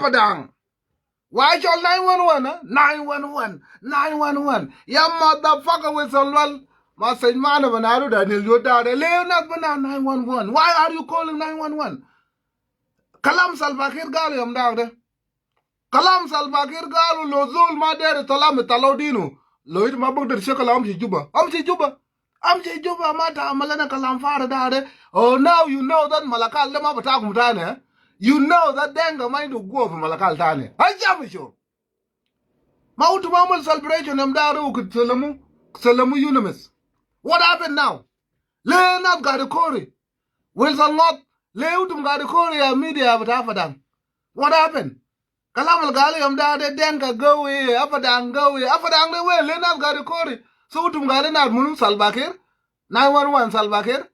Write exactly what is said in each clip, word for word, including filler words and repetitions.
Padaŋ. Wa cɔl nine one one, eh? Nine one one, nine one one. Ya motherfucker Wilson Lual. Ma seny manɛ bɛ naaru Daniel Yot da̱a̱rɛ. Lëë nath bä na nine one one. Why are you calling nine one one? Kalam Salva Kiir galu yom da̱a̱rɛ. Kalam Salva Kiir galu lo zol ma deri tala mi tala dinu. Lo it ma buk der shekala amshi Juba. Amshi Juba. Amshi Juba ma ta amalana kalam fara da̱a̱rɛ. Oh, now you know that Malakal de ma batakum tani, eh? You know that Denga ma indu guwa fi Malakal tani. Hajam sho. Ma utum amal celebration yom da̱a̱rɛ u kit salamu, salamu unanimous. What happened now? Lëë nath gadi kori. Wilson Ŋɔth, lëë utum gadi kori ya media bata Padaŋ. What happened? Kalam al gali yom da̱a̱rɛ Denga gawi, Apadaŋ gawi, Apadaŋ de wen, lëë nath gadi kori. So utum gadi nath munu Salva Kiir, nine one one Salva Kiir,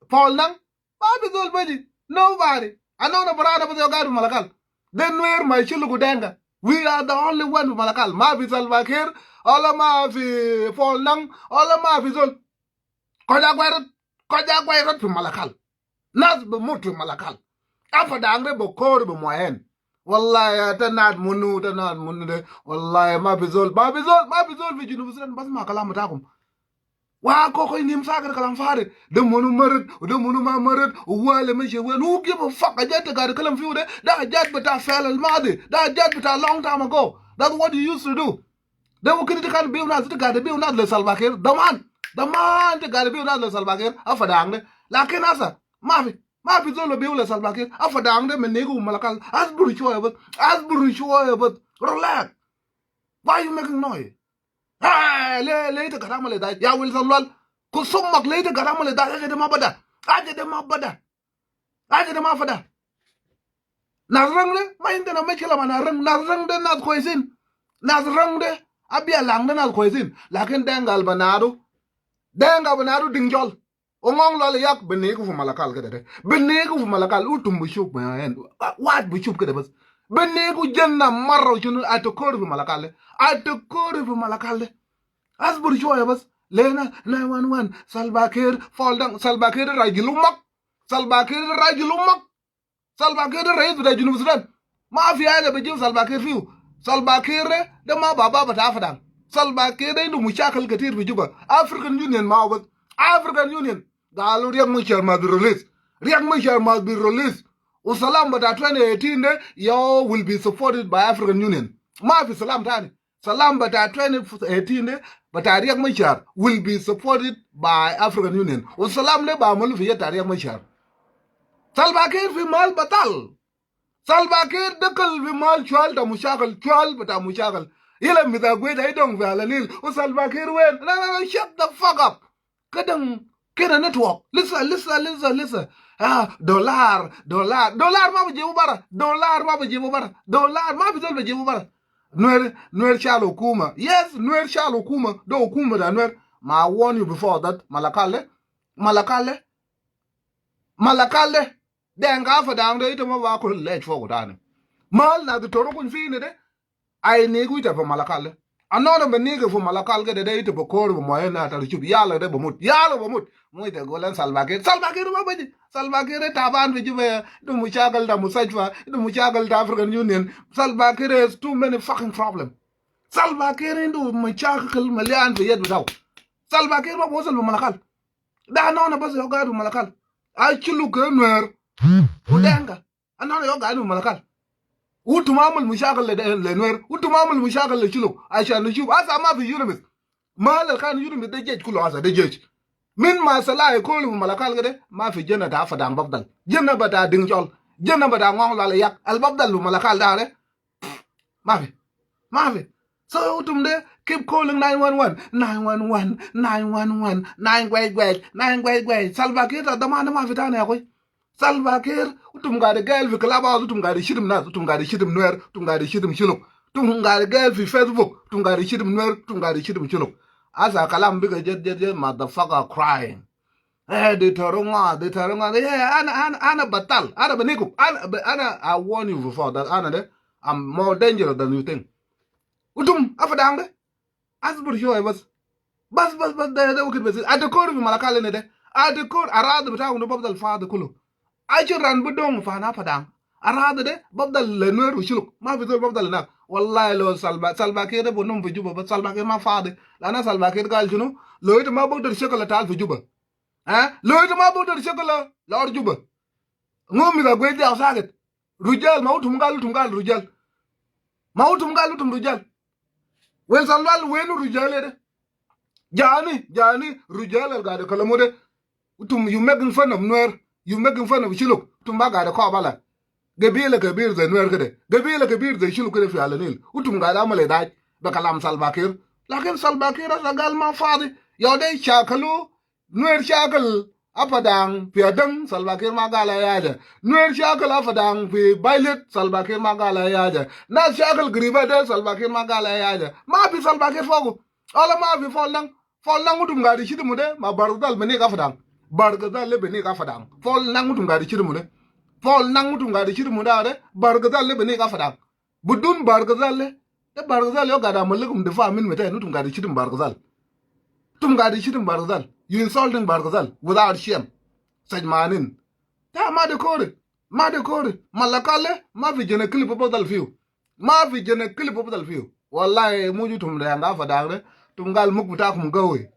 Paul Nang, ma fi zol baji, nobody. Anina barana bas yau gadi Malakal. De Nuer ma shulu gu Denga. We are the only one fi Malakal. Ma fi Salva Kiir, wala ma fi Paul Nang, wala ma fi zol. Kɔc a guay rot, kɔc a guay rot fi Malakal. Nas bi mut fi Malakal. Apadaŋ de bi kori bi muayen. Wallahi ya ta nath munu, ta nath munu de. Wallahi ma fi zol, ma fi zol, ma fi zol fi Junub Sudan bas ma kalam batakum. Wa koko ini musakir kalam fari. De munu marit, de munu ma marit, wale mashi wen. Who give a fuck? Ajat ta gadi kalam fiu de. Da ajat bata fel al madi. Da ajat bata long time ago. That's what you used to do. De wu kini ti kan biu nas, ti gadi biu nas le Salva Kiir. Daman, daman ti gadi biu nas le Salva Kiir. Apadaŋ de. Lakin asa, ma fi, ma fi zol biu le Salva Kiir. Apadaŋ de min nigu Malakal. Asbur shoya bas. Asbur shoya bas. Relax. Why you making noise? Ah, le, le ita gadi amal le da. Ya Wilson Lual. Kusum mak le ita gadi amal le da. Aja de ma bada. Aja de ma bada. Aja de ma fada. Nas Rang de, ma indana mushkila ma nas Rang, nas Rang de nas kwesin. Nas Rang de, Abialang de nas kwesin. Lakin Denga al banadu. Denga banadu Diŋ Jɔl. U Ŋɔŋ Lual Yak bi nigu fi Malakal kede de. Bi nigu fi Malakal, utum bi shuf ma en. Wahid bi shuf kede bas. Bi nigu jena mara shunu ata kori fi Malakal de. Ata kori fi Malakal de. Asbur shoya bas. Lena nine one one, Salva Kiir, Paul Nang, Salva Kiir rajil umak. Salva Kiir rajil umak. Salva Kiir de rais bita Junub Sudan. Ma fi haja bi jibu Salva Kiir fiu. Salva Kiir de, de ma baba bita Apadaŋ. Salva Kiir de indu mushakil ketir fi Juba. African Union ma bas. African Union. Galu Riek Machar must be released. Riek Machar must be released. U salam bita twenty eighteen de, yo, will be supported by African Union. Ma fi salam tani. Salam bita twenty eighteen de, bita Riek Machar will be supported by African Union. U salam de ba malu fi yet ta Riek Machar. Salva Kiir fi mal batal. Salva Kiir dakal fi mal shual ta mushakil, shual bita mushakil. Ila mita gweda idong fi ala Nil. U Salva Kiir wen? La, la, la, shut the fuck up. Kede, kede network. Lisa, lisa, lisa, lisa. Ah, dollar, dollar. Dollar ma bi jibu bara. Dollar ma bi jibu bara. Dollar ma bi zol bi jibu bara. Nuer, Nuer shal hukuma. Yes, Nuer shal hukuma. De hukuma ta Nuer. Ma I warn you before that. Malakal de. Malakal de. Malakal de. Denga Apadaŋ de ita ma ba kul lej fogu tani. Mal na di toro kun fini de. Ai nigu ita fi Malakal de. Anina bi nigu fi Malakal kede de ita bi kori bi muayen na ta di shuf. Yala de bi mut. Yala bi mut. Mu ita gol en Salva Kiir. Salva Kiir ma baji. Salva Kiir taban fi Juba. Indu mushakil ta mustashfa. Indu mushakil ta African Union. Salva Kiir has too many fucking problem. Salva Kiir indu mushakil malian fi yed bitau. Salva Kiir ma bi wasal fi Malakal. De anina bas yau gaid fi Malakal. Ai shulu ke Nuer. U Denga. Anina yau gaid fi Malakal. Utum amul mushakil le, le Nuer. Utum amul mushakil le shulu. Ashan nishuf. Asa ma fi unanimous. Mal al kan unanimous de jesh kulu asa de jesh. Min ma sala kulu fi Malakal kede. Ma fi jena ta Apadaŋ bafdal. Jena bita Diŋ Jɔl. Jena bita Ŋɔŋ Lual Yak. Al bafdal fi Malakal de are. Ma fi. Ma fi. So utum de keep calling nine one one, nine one one, nine one one, nine gwej gwej, nine gwej gwej. Salva Kiir ta daman de ma fi tani ya akhway. Salva Kiir, utum gaid gaid fi clubhouse, utum gaid shitim nas, utum gaid shitim Nuer, utum gaid shitim shuluk. Utum gaid gaid fi Facebook, utum gaid shitim Nuer, utum gaid shitim shuluk. Asa kalam biga jed, jed, jed, motherfucker crying. Eh, de toro ŋa, de toro ŋa. Yeah, ana, ana, ana batal. Ana bi nigu. Ana, ana, I warn you before that. Ana de, I'm more dangerous than you think. Utum, Apadaŋ de. Asbur shoya bas. Bas, bas, bas, de, de wakit bas. Ata kori fi Malakal ina de. Ata kori, arad bitakum de bafdal fadi kulu. Ashan ran bi dong fi Apadaŋ. Aradhi de, bafdal le Nuer u Shuluk. Ma fi zol bafdal inak. Wallahi lo Salva, Salva Kiir de bonum fi Juba, bas Salva Kiir ma fadi. Lana Salva Kiir gal shunu? Lo ita ma bukdar shakal tal fi Juba. Ha? Lo ita ma bukdar shakal la or Juba. Ngum mi da gwedi au sakit. Rujal, ma utum gal, utum gal rujal. Ma utum gal, utum rujal. Wel Salva, wenu rujal de? Jani, jani, rujal al gade kalamu de. Utum, you making fun of Nuer. You making fun of Shuluk. Utum ma gade kobala. Gabila kabir zay Nuer kede. Gabila kabir zay Shuluk kede fi Ala Nil. Utum gade amal idaj be kalam Salva Kiir. Lakin Salva Kiir asa gal ma fadi. Yau de shakalu. Nuer shakal Apadang fi Adang, Salva Kiir ma gal ay haja. Nuer shakal Apadang fi Bailet, Salva Kiir ma gal ay haja. Nas shakal Gariba de, Salva Kiir ma gal ay haja. Ma fi Salva Kiir fogu. Wala ma fi Fol Nang. Fol Nang utum gade shitimu de, ma Bargazal benik Apadang. Bargazal le benik Apadang. Fol Nang utum gade shitimu de. Fol Nang utum gade shitimu de, Bargazal le benik Apadang. Budun Bargazal le. De Bargazal yau gade amal lekum difa min mete, utum gade shitimu Bargazal. Utum gade shitimu Bargazal. You insulting Bargazal without shame. Sajmanin. De ma de kore. Ma de kore. Malakal le, ma fi jene clip bafdal fiu. Ma fi jene clip bafdal fiu. Wallahi, muju utum de anga Apadang de. Utum gal muk bitakum gawi.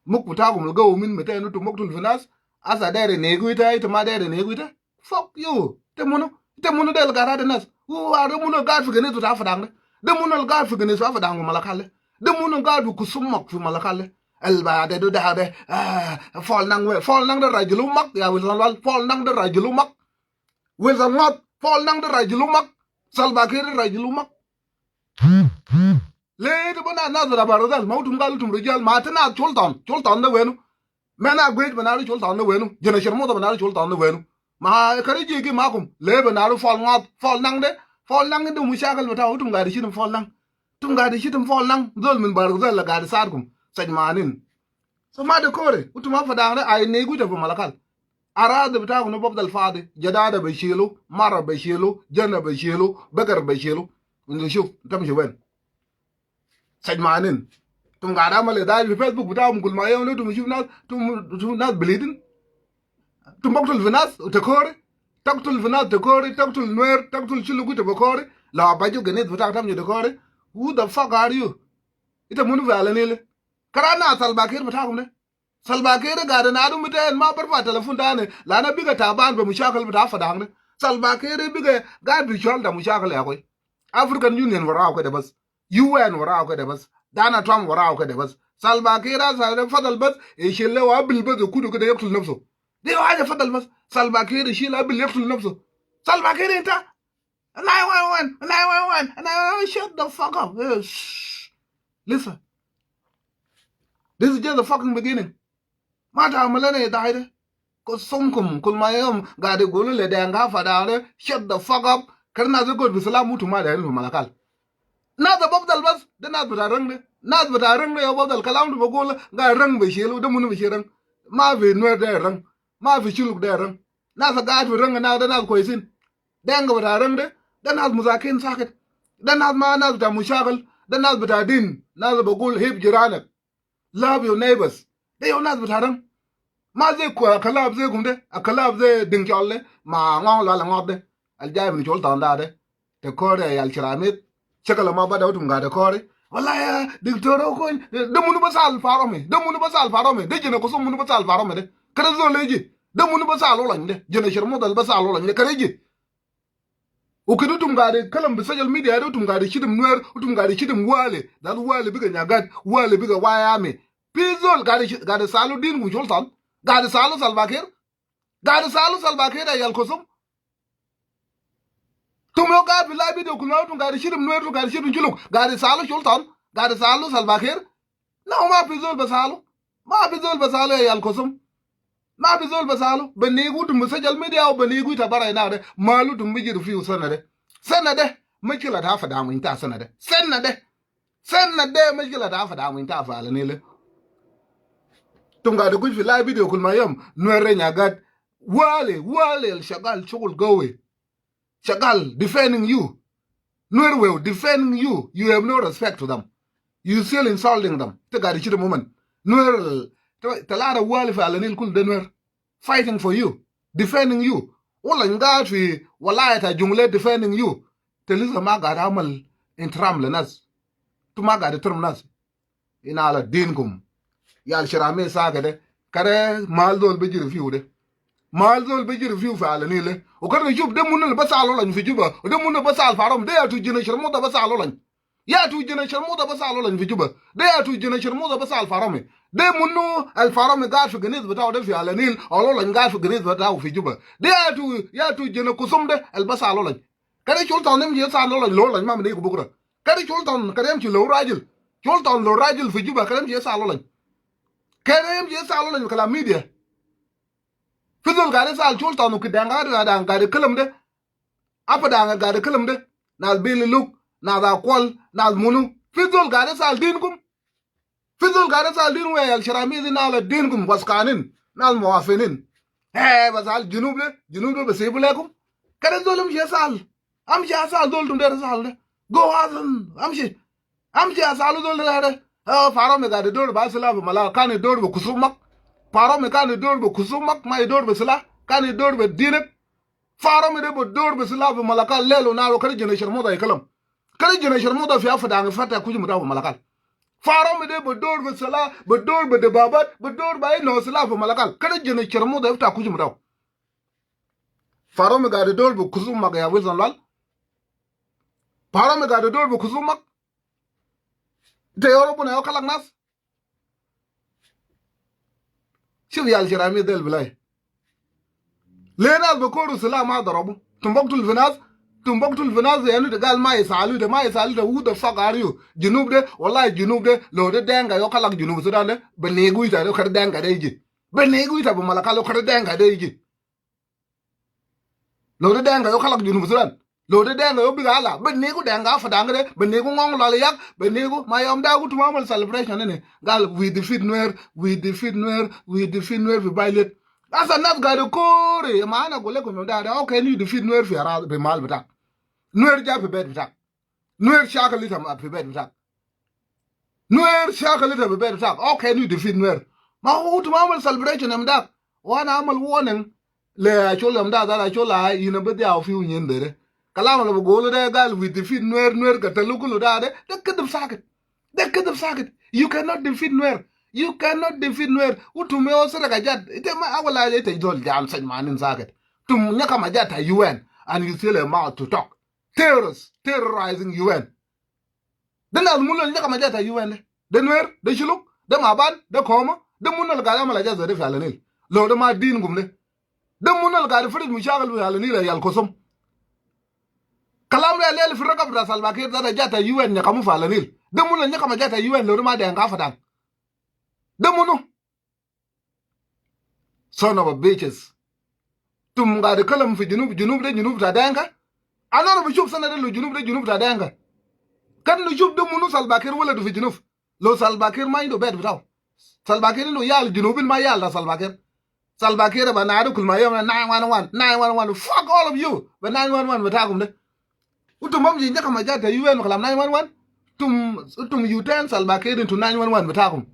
Muk bitakum al gawi min mete, utum buktul fi nas. Asa dere negu ita, ita ma dere negu ita. Fuck you. Ita munu? Ita munu del gade nas? Who are, de munu gade fi genis bita Apadang de? De munu al gade fi genis bita Apadang fi Malakal de? De munu gade bi kusum mak fi Malakal de? Al ba de du de de, ah, Fol Nang we. Fol Nang de rajulu mak, ya Wilson Lwal. Fol Nang de rajulu mak. Wilson Lwal. Fol Nang de rajulu mak. Salva Kiir de rajulu mak. Le ita bo na nas bita Bargazal, ma utum gal utum rujal, ma ita nas Sultan, Sultan de wenu? Mena gwed bena ri Sultan de wenu? Jene Sharmuta bena ri Sultan de wenu? Ma kari jiki makum, le bena ri Fol Nang, Fol Nang de, Fol Nang de mushakal bita utum gade shitimu Fol Nang. Utum gade shitimu Fol Nang, zol min Bargazal la gade sadkum, sajmanin. So ma de kore, utum Apadang de ay negu ita fi Malakal. Aradhi bitakum bafdal fadi, jadada be shilu, mara be shilu, jana be shilu, bekar be shilu. Indu shuf, tam shi wen? Sajmanin. Utum gade amal idaj fi Facebook bitakum kul ma yom, utum shuf nas, utum, utum nas bleeding. Utum buktul fi nas, u te kore. Taktul fi nas te kore, taktul Nuer, taktul Shuluk ita be kore. La baju genis bitakum tam shi te kore. Who the fuck are you? Ita munu fi Ala Nil? Kara na Salva Kiir bitakum de. Salva Kiir gade na adu miten ma barfa telefon tani, lana biga taban be mushakal bita Apadang de. Salva Kiir biga gade bi shol ta mushakal ya koi. African Union warau kede bas. U N warau kede bas. Donald Trump warau kede bas. Salva Kiir asa de fadal bas, ishil le Abil bas, kudu kede yaktul nafsu. De haja fadal bas. Salva Kiir ishil Abil yaktul nafsu. Salva Kiir inta. Nine one one, nine one one, nine one one, shut the fuck up. Eh, shh. Listen. This is just the fucking beginning. Ma ta amal lana idaj de. Kusumkum, kul ma yom gade gulu le de anga Apadang de, shut the fuck up. Kede nas de god bi salam, utum ma de fi Malakal. Nas de bafdal bas, de nas bita Rang de. Nas bita Rang de yau bafdal kalam de be gulu, gal Rang be shilu, de munu be shil Rang? Ma fi Nuer de Rang. Ma fi Shuluk de Rang. Nas gade fi Rang na de nas kwesin. De anga bita Rang de, de nas musakin sakit. De nas ma nas bita mushakal, de nas bita din, nas be gulu hib jiranak. Love your neighbors. De yau nas bita Rang. Ma ze kwa kalab ze kum de, a kalab ze Ding Chol de, ma Ngong Lwal Ngok de. Al jai min Sultan da de. Te kore ya yal shiramit. Shakal ma bada utum gade kore. Wallahi ya Diktor Okony, de munu basal farom e? De munu basal farom e? De jene kusum munu basal farom e de? Kede zol le ji. De munu basal olany de? Jene Sharmuta al basal olany de? Kede ji. U kede utum gade kalam bi social media de, utum gade shitim Nuer, utum gade shitim Wale. Dal Wale biga Nyagat, Wale biga Wayame. Fi zol gade shi-, gade salu din kum Sultan? Gade salu Salva Kiir? Gade salu Salva Kiir ya yal kusum? Utum yau gade fi live video kulu, utum gade shitim Nuer, utum gade shitim Shuluk. Gade salu Sultan? Gade salu Salva Kiir? No, ma fi zol basalu. Ma fi zol basalu ya yal kusum. Ma fi zol basalu. Benigu utum social media u benigu ita bara ina de. Malu utum bijiru fiu sena de? Sena de. Mushkila ta Apadang inta sena de. Sena de. Sena de mushkila ta Apadang inta fi Ala Nil. Utum gade guj fi live video kul ma yom, Nuer Nyagat. Wale, Wale al shagal shugul gawi. Shakal defending you. Nuer Wew defending you. You have no respect to them. You still insulting them. Te gade shitim uman. Nuer, te-, talata Wale fi Ala Nil kulu de Nuer. Fighting for you. Defending you. Olony gaat fi walaya ta Jonglei defending you. Te lisa ma gaid amal ihtiram le nas. Tu ma gaid ihtiram nas. Ina ala dinkum. Yal Shara Mith sa kede. Kede mal zol bejiri fiu de. Mal zol bejiri fiu fi Ala Nil de. Wa kede shuf de munu al basal Olony fi Juba. Wa de munu basal Farom. De yatu jina sharmuta basal Olony. Yatu jina sharmuta basal Olony fi Juba. De yatu jina sharmuta basal Farom. De munu al Farom gaid fi ganis bitau de fi Ala Nil. Olony gaid fi ganis bitau fi Juba. De yatu, yatu jina kusum de al basal Olony. Kede shulta nimshi yasal Olony, lo Olony ma mini ku bukra. Kede shulta, kede yamshi lo rajil. Shulta lo rajil fi Juba, kede yamshi yasal Olony. Kede yamshi yasal Olony kalam media. Fi zol gaid yasal shulta nu kede gaid, gaid, gaid kalam de. Apa da gaid kalam de. Nas Billy Luk, nas Akwal, nas munu. Fi zol gaid yasal dinkum. Fi zol gaid yasal din we yal Shara Mith, ina ala dinkum waskanin, nas muwafinin. Eh, bas al Junub de, Junub de besibu lekum. Kede zol amshi yasal. Amshi yasal zol tum de yasal de. Go asan, amshi. Amshi yasal zol de de. Eh, Farom gaid dor ba sila fi Malakal, kan dor be kusumak. Farom kan dor be kusumak, ma dor be sila, kan dor be dinek. Farom de be dor be sila fi Malakal lel u nahar, kede jina sharmuta ya kalam. Kede jina sharmuta fi afdang fata kuj mutau fi Malakal. Farom de be dor be sila, be dor be debabat, be dor be ay no sila fi Malakal. Kede jina sharmuta fata kuj mutau. Farom gaid dor be kusumak ya Wilson Lual. Farom gaid dor be kusumak. Te yoro buna yo kalak nas. Shuf yal Shara Mith del bilai. Le nas be koru sila ma darabu. Tumbuktu fi nas, Tumbuktu fi nas, yani de gal ma yasalu de, ma yasalu de, who the fuck are you? Junub de, wallahi Junub de, lo de Dinka yo kalak Junub Sudan de, be nigu ita de, kede Dinka de iji. Be nigu ita be Malakal, kede Dinka de iji. Lo de Dinka yo kalak Junub Sudan. Lo de Dinka yo big ala. Be nigu Dinka afdang de. Be nigu Ngong Lual Yak. Be nigu ma yom da utum amal celebration ini. Gal, we defeat Nuer, we defeat Nuer, we defeat Nuer fi Bailet. Asa nas gaid kore. Ma ana gule kum da, how can you defeat Nuer fi ara, fi mal bitak? Nuer ja fi bet bitak. Nuer shakal ita ma fi bet bitak. Nuer shakal ita fi bet bitak. How can you defeat Nuer? Ma hu utum amal celebration yom dak. Wa ana amal warning le Achol yom dak, Achol a ina bidi au fiu nyin de de. Kalam al be gulu de gal we defeat Nuer, Nuer gatalu kulu da de. De kedib sakit. De kedib sakit. You cannot defeat Nuer. You cannot defeat Nuer. Utum yo sere ka jat. Ite ma awala ite zol jam sej manin sakit. Tum nyaka ma jat ta U N and you still a mouth to talk. Terrorists, terrorizing U N. De nas munu al nyaka ma jat ta U N de? De Nuer, de Shuluk, de Maban, de Koma, de munu al gaid amal ajat de fi Ala Nil? Lo de ma dinkum de. De munu al gaid furud mushakil fi Ala Nil yal kusum. Kalam de al fi rakab ta Salva Kiir de, de jat ta U N nyakamu fi Ala Nil. De munu al nyaka ma jat ta U N lo de ma Dinka afdang? De munu? Son of a bitches. Tum gaid kalam fi Junub, Junub de Junub ta Dinka. Ana bi shuf sana de lo Junub de Junub ta Dinka. Kan nu shuf de munu Salva Kiir waladu fi Junub. Lo Salva Kiir ma indu bet bitau. Salva Kiir indu yal Junubin ma yal ta Salva Kiir. Salva Kiir be nadu kul ma yom nine one one, nine one one. Fuck all of you. Be nine one one bitakum de. Utum bamshi nyaka ma jat ta U N kalam nine one one. Tum, utum you turn Salva Kiir into nine one one bitakum.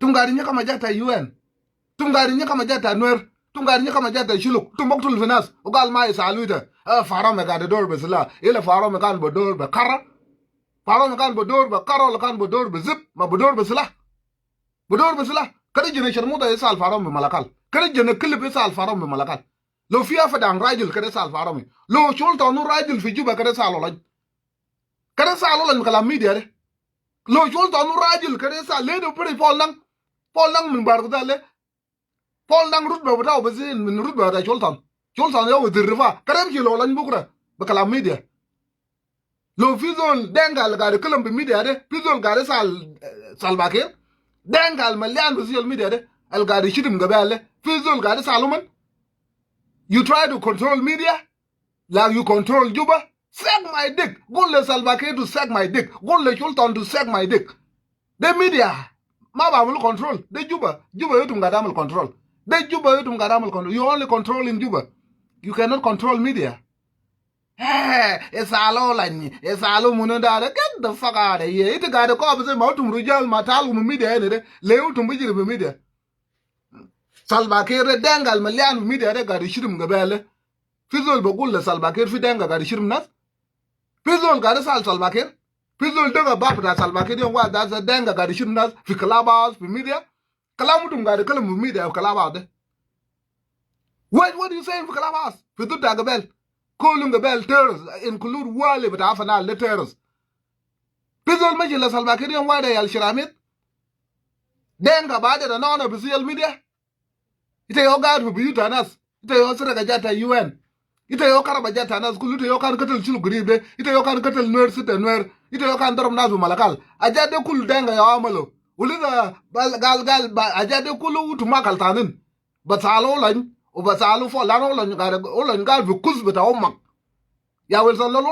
Tum gaid nyaka ma jat ta U N. Tum gaid nyaka ma jat ta Nuer. Tum gaid nyaka ma jat ta Shuluk. Tum buktul fi nas. U gal ma yasalu ita. Eh, Farom gaid dor be sila. Ila Farom kan be dor be kara. Farom kan be dor be kara, wala kan be dor be zip. Ma be dor be sila. Be dor be sila. Kede jina sharmuta yasal Farom be Malakal. Kede jina kilip yasal Farom be Malakal. Lo fi afdang rajil kede sal Farom. Lo shulta nu rajil fi Juba kede sal Olony. Kede sal Olony kalam media de. Lo shulta nu rajil kede sal le de biri Paul Nang. Paul Nang min Bargazal le. Paul Nang rutba bitau be zin min rutba ta shulta. Shulta yo wazir difa. Kede yamshi lo Olony bukra. Be kalam media. Lo fi zol Dinka al gaid kalam be media de, fi zol gaid sal, eh, Salva Kiir. Dinka al malian be social media de, al gaid shitim gabail de, fi zol gaid salu man. You try to control media like you control Juba. Suck my dick. Gul le Salva Kiir to suck my dick. Gul le Sultan to suck my dick. De media ma be amulu control. De Juba, Juba yo utum gaid amulu control. De Juba yo utum gaid amulu control. You only control in Juba. You cannot control media. Eh, yasalu Olony, yasalu munu da de. Get the fuck out of here. Ita gaid kob zay ma utum rujal ma talu min media ini de. Le utum bijiri fi media. Salva Kiir de Denga al malian fi media de gari shirim gabele. Fi zol bagul le Salva Kiir fi Denga gari shirim nas. Fi zol gari sal Salva Kiir. Fi zol de gaba bita Salva Kiir yom wa da Denga gari shirim nas fi Clubhouse fi media. Kalam mutum gari kalam fi media fi Clubhouse de. What what you saying fi Clubhouse? Fi dud ta gabel. Kolum gabel terrorists, include wali bita Fanal de terrorists. Fi zol mashi le Salva Kiir yom wa da yal shiramit. Denga ba de da nona fi social media. Ita yau gaid fi biyut ta nas. Ita yau sirika jat ta U N. Ita yau karaba jat ta nas kulu. Ita yau kan katal shulu garib de. Ita yau kan katal nuer sita nuer. Ita yau kan darab nas bi malakal. Ajat de kulu Denga yau amalo. Ulida gal gal gal ajat de kulu utu makal tanin. Basalu ulany. Ubasalu fo lano ulany gaid ulany gaid fi kus bita ummak. Ya Wilson Lol.